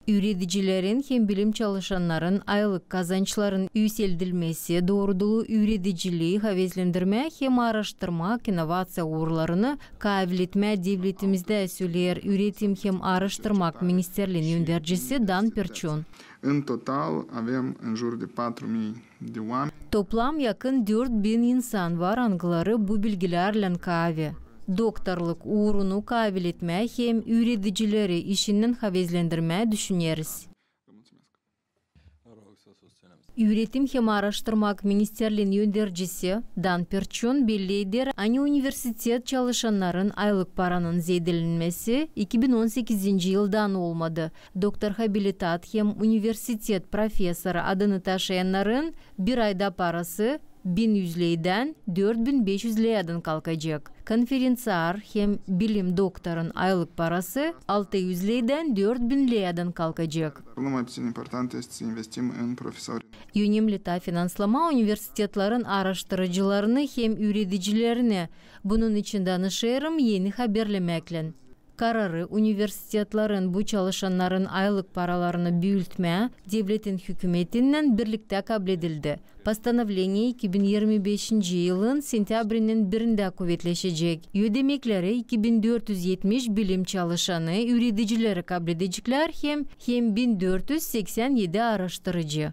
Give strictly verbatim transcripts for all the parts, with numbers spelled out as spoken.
Üüredicilerin hem bilim çalışannarın aylık kazançların üüseldilmesi, doorudulu üüredicilii havezlendirmää hem aaraştırmak, innovaţiya uurlarını kaaviletmää devletimizdä, söleer üüretim hem aaraştırmak ministerliin öndercisi Dan Perçon. În total avem în jur de patru mii de oameni. Toplam yakın dört bin insan var, angıları bu bilgilärlän kaavi. Doktorluk uurunu kaaviletmää hem üüredicileri işinnän havezlendirmää düşüneriz. Üüretim hem aaraştırmak ministerliin öndercisi Dan Perçon belli eder, ani universitet çalışannarın aylık paranın zeedelenmesi iki bin on sekizinci yıldan olmadı. Doktor habilitat hem universitet professoru adını taşıyannarın bir ayda parası bin üz leydän dört bin beş üz leydän kalkacek. Konferenţiar hem bilim doktorun aylık parası altı üz leydän dört bin leydän kalkacek. Problema puțin importantă este să investim în profesori. Önemli taa finanslamaa universitetlerin aaraştırıcılarını hem üüredicilerini. Bunun için danışêrım eni haberlemäklän. Kararı universitetlerin bu çalışannarın aylık paralarını büültmää devletin hükümetinnän birliktä kabledildi. Постановление iki bin yirmi beşinci yılın sentâbrinin birindä kuvetleşecek. Ödemekleri iki bin dört üz etmiş bilim çalışanı, üüredicileri kabledeceklär hem, hem bin dört üz seksän edi aaraştırıcı.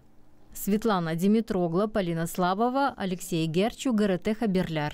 Svetlana Dimitroglu, Polina Slavova, Aleksey Gerçu, GRT Haberlär.